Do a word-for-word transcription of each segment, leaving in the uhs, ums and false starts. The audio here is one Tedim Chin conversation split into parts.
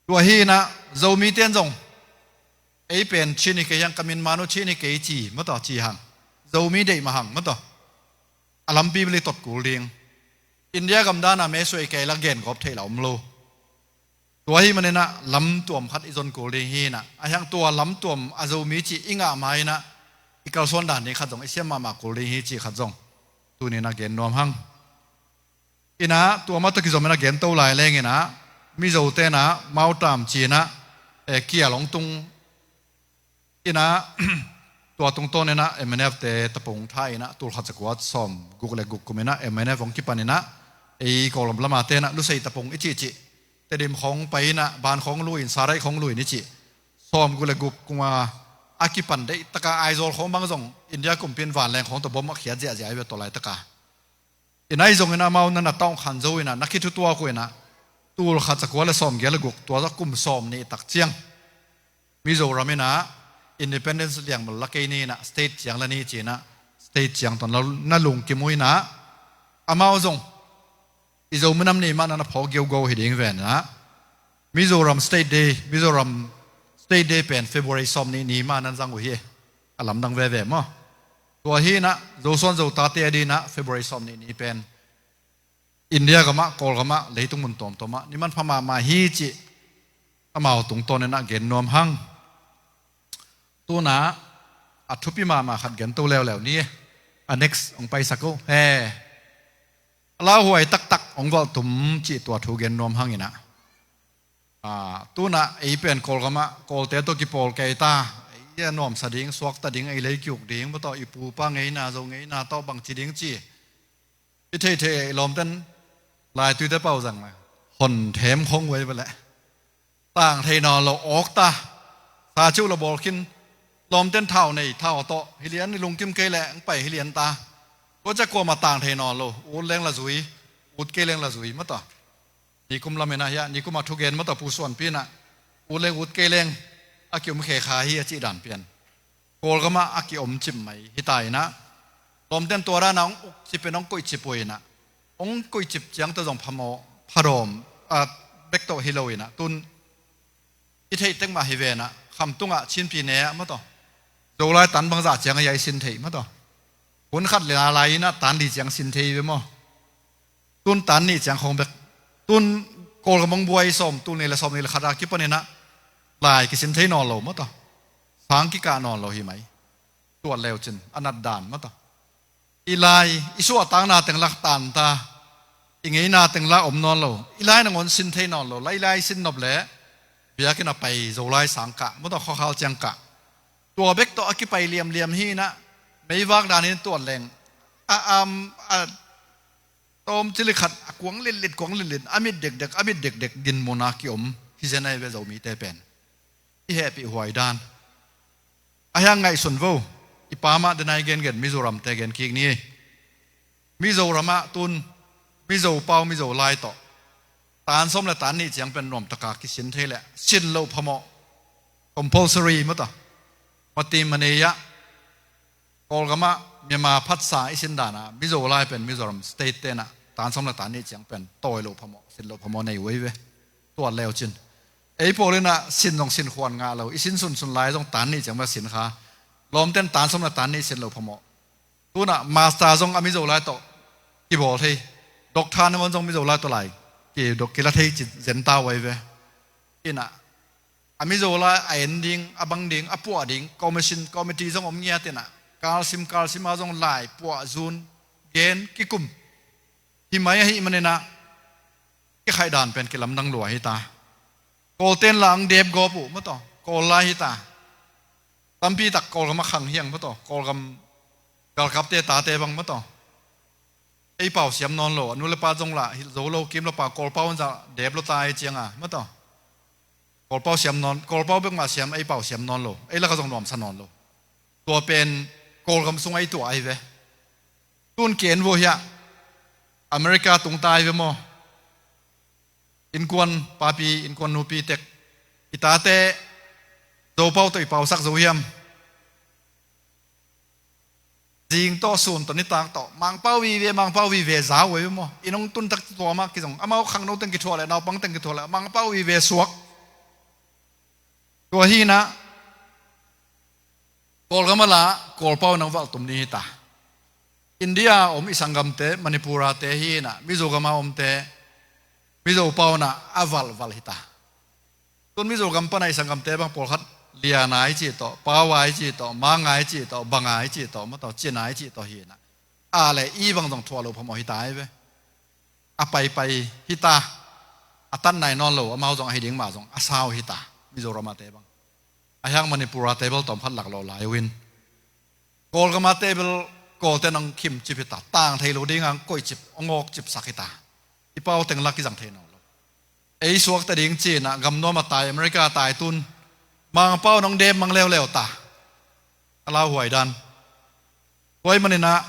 Tua hi inah Zomi ten zong ei pen Chin hi kei hang, ka min man uh Chin hi kei ci maw taw, ci hang. Zomi deih mah hang maw taw. A lampi beli tot kul ding. India gam dana me suai kei la gen gawp theih la om lo. Tua hi maninah lamtuam khat i zon kul ding hi inah, a hiang tua lamtuam a Zomi cih i ngah ma inah i kalsuan dan ding khat zong i siam mahmah kul ding hi cih khat zong tuninah gen nuam hang. Inah tua mah tawh kizom inah gen to lai leng inah Mizo tenah mautam ci inah, eh, kial hong tung inah tua tungtawn inah M N F te tapung tha inah tul khat za kua sawm guk le guk kum inah M N F hong kipan inah ei Kawlgam lama tenah Lusei tapung i cihcih, Tedim khawng pai inah Ban khawng lui in, Sarai khawng lui in i cih sawm guk le guk kuma a kipan deih taka Aizawl khawng bang zong India kumpi in vanleng khawng tawh bom a khiat ziahziah i ve tawh lai taka. Inah i zong inah amau na na taung khan zo inah na kithutuak uh inah tul khat za kua le sawm gial le guk tua za kum sawm nih tak ciang Mizoram inah independence liang mul la kei ni inah state ciang la ni ci inah state ciang tawn la na lungkim uh inah amau zong i Zo minam ni mah na na phawk giaugo hi ding ven inah Mizoram State Day, Mizoram State Day pen February sawm nih ni mah nan zang uh hi. A lamdang veve maw? Tua hi inah Zosuan Zotate a dinah February sawm nih ni pen India gamah, Kawlgamah, leitung mun tawmtawmah ni manpha mahmah hi cih amau tungtawn inah gen nuam hang. Tunah a thupi mahmah khat gen to leuleu ni. A next hong paisak uh he. A lauhuai taktak hong valh tum cih tua thu gen nuam hang inah. Tunah ei pen Kawlgamah Kawlte tawh kipawl kei ta, ei a nuamsa ding, suakta ding, ei lei kiuk ding maw taw, i pupa ngeina, Zo ngeina tawh bangci ding ci i theihtheih ei lawmten laituite pau zang hon them khong uh ei va leh. Tang thei nawn lo awk ta. Sa ciuh la bawl khin. Lawmten thau nei, thau tawh hi lian, i lungkim kei leh hong pai hi lian ta. Tua ciah kuamah tang thei nawn lo, ut leng la zui, ut kei leng la zui maw taw. Nikum lam inah hiah, nikum a thugen maw taw, Pu Suanpi inah ut leng ut kei leng a kium khekha hi a cih dan pian. Kawlgamah a kiom cip mai hi ta inah lawmten tua dana hong uk cip in hong koih cip uh inah hong koih cip ciang tawh zong phamawh phadawm a bek tawh hi lo inah tun i theih tek mah hi ve inah Khamtungah Chinpi ne ah maw taw, Zolai tan bangzah ciang a ia i sin theih maw taw. Hun khat le lai inah tan li ciang sin thei ve maw? Tun tan nih ciang khawng bek. Tun Kawlgam hong buai sawm, tul nih le sawm nih le khat a kipan inah lai kisin thei nawn lo maw taw. Sang kikah nawn lo hi mai. Tuat leu cin a nat dan maw taw. I lai i suahtakna teng lak tan ta. I ngeina teng la om nawn lo. I lai nangawn sin thei nawn lo. Lai lai sin nop leh biakinn a pai Zolai sang kah maw taw, khuakhal ciang kah. Tua bek tawh a kipai liamliam hi inah meivak dan in tuat leng a am a tawm cili khat a kuang litlit, kuang litlit, a mit dekdek, a mit dekdek dinmun a kiom hi zen ahi ve Zomite pen. I hehpih huai dan a hiang ngaihsun vo. I pa mah denai gengen Mizoramte gen kik ni. Mizoramah tun Mizo pau Mizo lai tawh tan sawm le tan nih ciang pen nuamtaka kisin thei leh sin loh phamawh, compulsory maw taw. Mati manei ah Kawlgamah Myanmar phatsa i sin dana Mizo lai pen Mizoram State tenah tan sawm le tan nih ciang pen tawi loh phamawh, sin loh phamawh nei uh ei ve. Tuat leu cin ei pawl inah sin zong sin khuan ngah lo, i sin sunsun lai zong tan nih ciang bek sin kha. Lawmten tan sawm le tan nih sin loh phamawh. Tunah master zong a Mizo lai tawh kibawl thei, doctor nangawn zong Mizo lai tawh lai kidok kila thei cin zen ta uh ei ve. Inah a Mizo lai a en ding, a bang ding, a puah ding commission, committee zong om ngiat inah kalsim kalsim a zong lai puah zun gen kikum hi mai ahih maninah kikhaih dan pen kilamdang lua hi ta. Kawlten la ang dep gawp uh maw taw, Kawl lai hi ta. Tampi tak Kawlgamah khang hiang maw taw, Kawlgam galkapte tate bang maw taw. Ei pau siam nawn lo, a nu le pa zong lah hilh zo lo, kim lo pa Kawlpau in zah dep lo ta ei cianga maw taw. Kawlpau siam nawn, Kawlpau bek mah siam, ei pau siam nawn lo, ei laka zong nuamsa nawn lo. Tua pen Kawlgam sungah i tuah ahi ve. Tun ki en vo hiah America tungta ahi ve maw? Innkuan papi, innkuan nupi tek i tate Zopau tawh i pausak zo hiam? Zing tawh, sun tawh, nitak tawh Mangpau vive, Mangpau vive za uh ahi ve maw? Inn hong tun tak tua mah kizong, amau khangno teng kithuah leh, naupang teng kithuah leh Mangpau vive suak. Tua hi inah Kawlgam a la Kawlpau nang valh tum ni hi ta. India a om i sanggamte, Manipur a te hi inah Mizo gam a omte Mizo pau inah a valhvalh hi ta. Tun Mizo gam pana i sanggamte bang pawlkhat Liana i cih tawh, Paua i cih tawh, Manga i cih tawh, Banga i cih tawh, mataw Cina i cih tawh hi inah, a le i bang zong thuah lo phamawh hi ta hi ve. A paipai hi ta. A tan nai nawn lo, amau zong ahi ding mah zong a sau hi ta. Mizoram a te bang, a hiang Manipur a te bel tawmkhat lak lo lai uh in, Kawlgam a te bel Kawlte nang khim cip hi ta. Tang thei lo dinga koih cip, a ngawk cipsak hi ta. I pau teng lak i zang thei nawn lo. Ei suakta ding ci inah gam nuam a tai, America a tai tun Mangpau nang dem mang leuleu ta. A lauhuai dan. Tua ahih man inah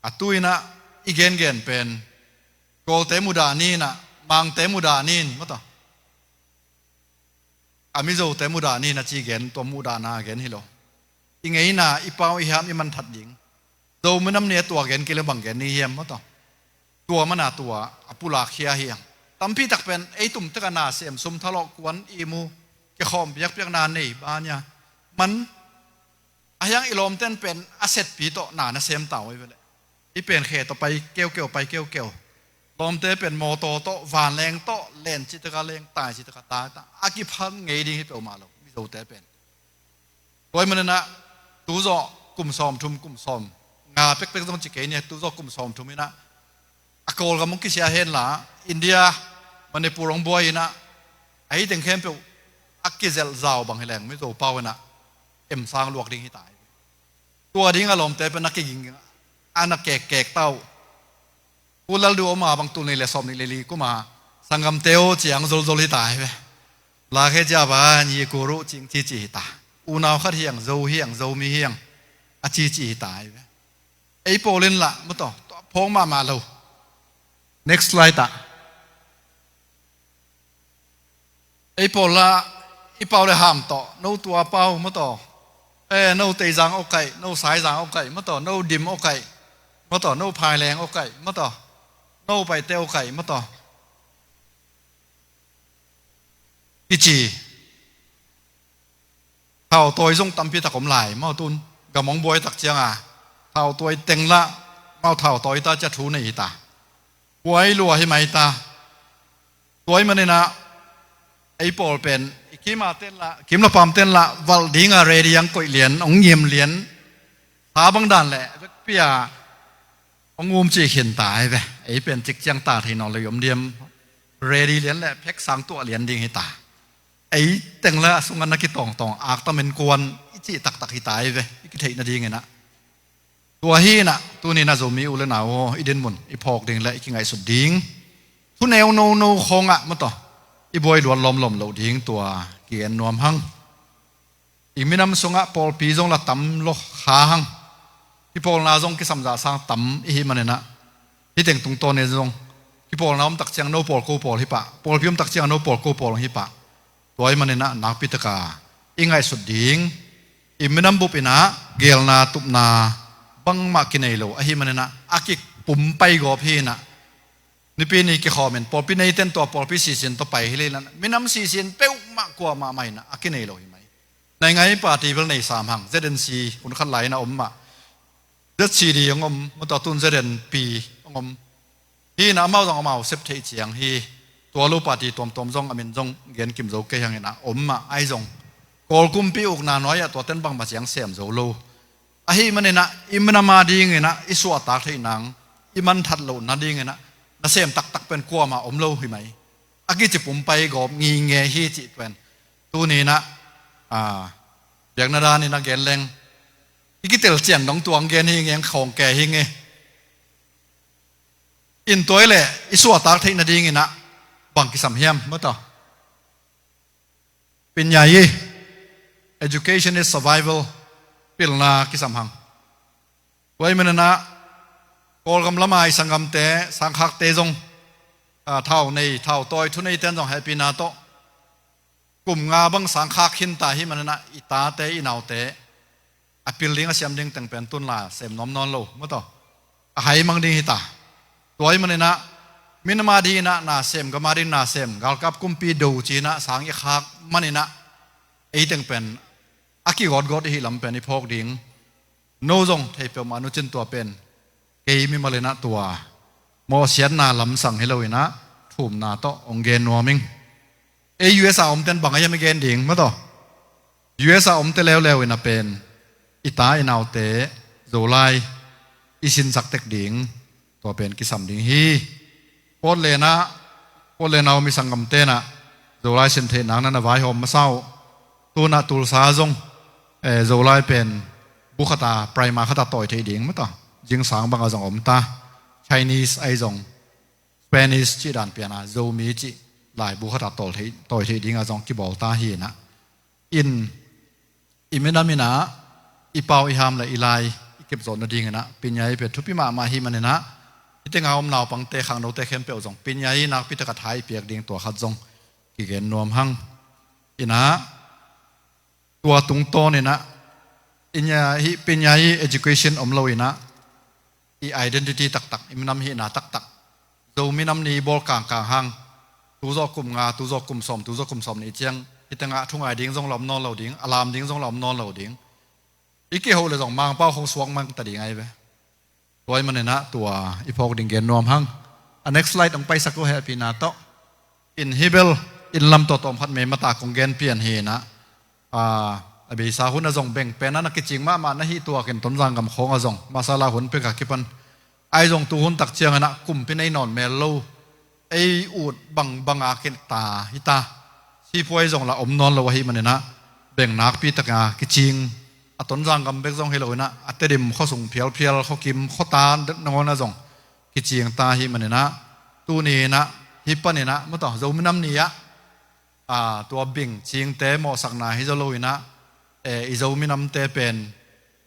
a tu inah i gengen pen Kawlte mudah ni inah Mangte mudah ni in, mataw, a Mizote mudah ni inah ci gen, tua muhdahna a gen hi lo. I ngeina, i pau i hiam i manthat ding. Zo minam ni a tua gen kei le bang gen ni hiam, mataw? Tua mana tua a pulak khia hi ang. Tampi tak pen ei tum tek a na sem, sum thalawh, kuan ihmu, kikhawm biakpiakna nei bania man. A hiang i lawmten pen a setpi tawh na na sem ta uh hi ve leh. I pen khe tawh pai keukeu, pai keukeu. Lawmte pen mawtaw tawh, vanleng tawh, len citaka leng, tai citaka tai ta. A kiphan ngei ding hi peuhmah lo, Mizote pen. Tua ahih man inah tu zawh kum sawmthum, kum sawmnga pekpek zong ci kei ni, tu zawh kum sawmthum inah a Kawlgam hong kisia hen la, India, Manipur hong buai inah, a hi teng khempeuh a kizelh zau bang hi leng Mizo pau inah emsang luak ding hi ta hi. Tua ding a lawmte pen a kiging, a na kekkek ta uh. Pu Lalduh om a bang tul nih le sawm nih le li kum a sanggamte aw ciang zolzol hi ta hi ve. Lakhe cia ba ni kuru cing cici hi ta. Unau khat hi ang, Zo hi ang, Zomi hi ang, a cici hi ta hi ve. Ei pawl in lah, mataw, tua phawng mahmah lo. Next slide ah. Ei pawl lah, i pau le ham tawh, no tua pau, mataw, eh, no Teizang awkaih, no Saizang awkaih, mataw, no Dim awkaih, mataw, no Phaileng awkaih, mataw, no Paite awkaih, mataw, kici. Thautawi zong tampi tak om lai, mau tun gam hong buai tak cianga thautawi teng lah, mau thautawi ta cia thu nei hi ta. Buai lua hi mai ta. Tua ahih man inah ei pawl pen i kim a ten lah, kim la pam ten lah, valh dinga ready ang, koih lian, hong ngim lian, sa bang dan le vekpi a hong um cih khin ta hi ve. Ei pen cik ciang ta thei nawn lo i om diam? Ready lian le phek sang tuah lian ding hi ta. Ei teng le a sungah na kitawngtawng, aktam in kuan i cih taktak hi ta hi ve, i kitheih nading inah. Tua hi inah tuni inah Zomi u le nau aw, i dinmun i phawk ding le i kingaihsut ding, thuneu nono khawngah, mataw, i buai luat lawmlawm loh ding tua kigen nuam hang. I minam sungah pawlpi zong la tam lo kha hang. Kipawlna zong kisam zah sang tam i hih man inah, hih teng tungtawn in zong kipawlna om tak ciang no pawl ko pawl hi pah, pawlpi om tak ciang no pawl ko pawl hi pah. Tua ahih man inah nakpi taka i ngaihsut ding, i minam bup inah geelna tupna bangmah kinei lo ahih man inah a kipum pai gawp hi inah, nipi ni kikhawm in pawlpi neiten tua pawlpi sisin tawh pai hi leh inah minam sisin peuhmah kuamah mah inah a kinei lo hi mai. Naingai party bel nei sam hang, Z N C hun khat lai inah om mah. Z C D hong om, mataw, tun Z N P hong om. Hi inah amau zong amau sep theih ciang hi. Tua lo party tuamtuam zong a min zong gen kim zo kei hang inah om mah, ahi zong Kawl kumpi ukna nuai-ah tuaten bangmah ciang sem zo lo. Ahih man inah i minam a ding inah i suahtak theih nang, i manthat loh nading inah nasem taktak pen kuamah om lo hi mai. A kicipum pai gawp ngingei hi cih pen tuni inah, a, biakna dan inah gen leng, i kitel cian dong tuang gen hi nge, khawng ke hi nge. In tua hi leh i suahtak theih nading inah bang kisam hiam, mataw? Pinyai hi, education is survival, pilna kisam hang. Tua ahih man inah Kawlgam lama i sanggamte, sangkhakte zong, a, thau nei, thau tawi, thu neiten zong hehpihna tawh kum nga bang sangkhak khin ta hi man inah i tate, i naute a pil ding, a siam ding teng pen tun la sem nuam nawn lo, mataw, a hai mang ding hi ta. Tua ahih man inah minam a ding inah na sem, gam a ding na sem, galkap kumpi do ci inah sang i khak man inah ei teng pen a kigawtgawt i hih lam pen i phawk ding. No zong thei peuhmah nu cin tua pen kei mimal inah tua mawhsiatna lamsang hi lo inah thumna tawh hong gen nuam ing. Ei U S a omten bang a hiam i gen ding maw taw? U S a omte leuleu inah pen i ta i naute Zolai i sinsak tek ding tua pen kisam ding hi. Portland ah, Portland a om i sanggamte inah Zolai sin theih nang na na vaihawm masa uh. Tu inah Tulsa zong, eh, Zolai pen bu khat a, primer khat a tawi theih ding maw taw? Zingsang bang a zong om ta. Chinese ahi zong Spanish cih dan pian a Zomi cih laibu khat a tawi theih, tawi theih ding a zong kibawl ta hi inah. In i minam inah i pau i ham le i lai i kepzawh nading inah Pinyayi pen thupi mahmah hi man inah, hih teng a om naupangte, khangnote khempeuh zong Pinyayi nakpi tak a tha i piak ding tua khat zong kigen nuam hang. Inah tua tungtawn inah, in ya, hih Pinyayi education om lo inah i identity taktak, i minam hihna taktak, Zo minam ni bawl kangkang hang, tu zawh kum nga, tu zawh kum sawm, tu zawh kum sawm nih ciang hih teng ah thu ngai ding zong la om nawn lo ding, a lam ding zong la om nawn lo ding. I kiho le zong Mangpau khong suak mang ta ding ahi ve. Tua ahih man inah tua i phawk ding gen nuam hang. A next slide hong paisak uh, hehpihna tawh. In hih bel in lam tawtawm khat me mata kong gen pian hi inah, a, a beisa hun a zong beng pen a na kicing mahmah na hih tuak in Tonzang gam khawng a zong masala hun pek a kipan ahi zong tu hun tak ciang inah kumpi nei nawn mel lo, ei ut bangbang a kenta hi ta. Sipuai zong la om nawn lo ahih man inah beng nakpi tak a kicing, a Tonzang gam bek zong hi lo inah a Tedim khuasung phialphial, khuakim khuata nangawn a zong kicing ta ahih man inah, tuni inah hih pan inah maw taw Zo minam ni ah, a, tua beng cingte mawhsakna hi zaw lo inah, e, i Zo minamte pen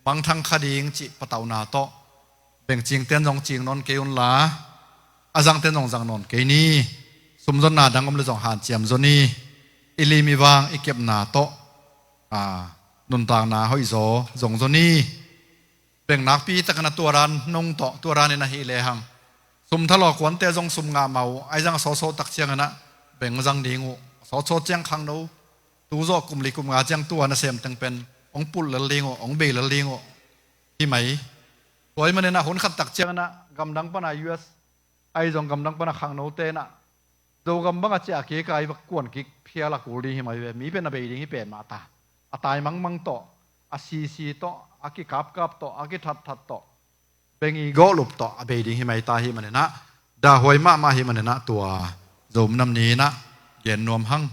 mangthang kha ding cih patauhna tawh beng cingten zong cing nawn kei un la, a zangten zong zang nawn kei ni. Sumzonna dang om le zong hanciam zaw ni. I lim i vang i kepna tawh, a, nuntakna hoih zaw zong zaw ni. Beng nakpi tak inah tua dan nong tawh, tua dan inah hih lehang sum thalaw kuante zong sum ngah mah uh, ahi zong a sawtsawt tak ciang inah beng zang ding uh. Sawtsawt ciang khangno, tu zawh kum li kum nga ciang tua nasem teng pen hong pulh lel ding uh, hong bei lel ding uh. Hi mai. Tua ahih man inah hun khat tak ciang inah gamdang pan a U S ahi zong gamdang pan a khangnote inah Zogam bang a ciah kik a i va kuan kik phial a kul ding hi mai ve. Mi pen a bei ding hi pen mah ta. A tai mangmang tawh, a sisi tawh, a kikapkap tawh, a kithatthat tawh, beng i gawhlup tawh a bei ding hi mai ta ahih man inah, dahhuai mahmah ahih man inah tua Zo minam ni inah gen nuam hang.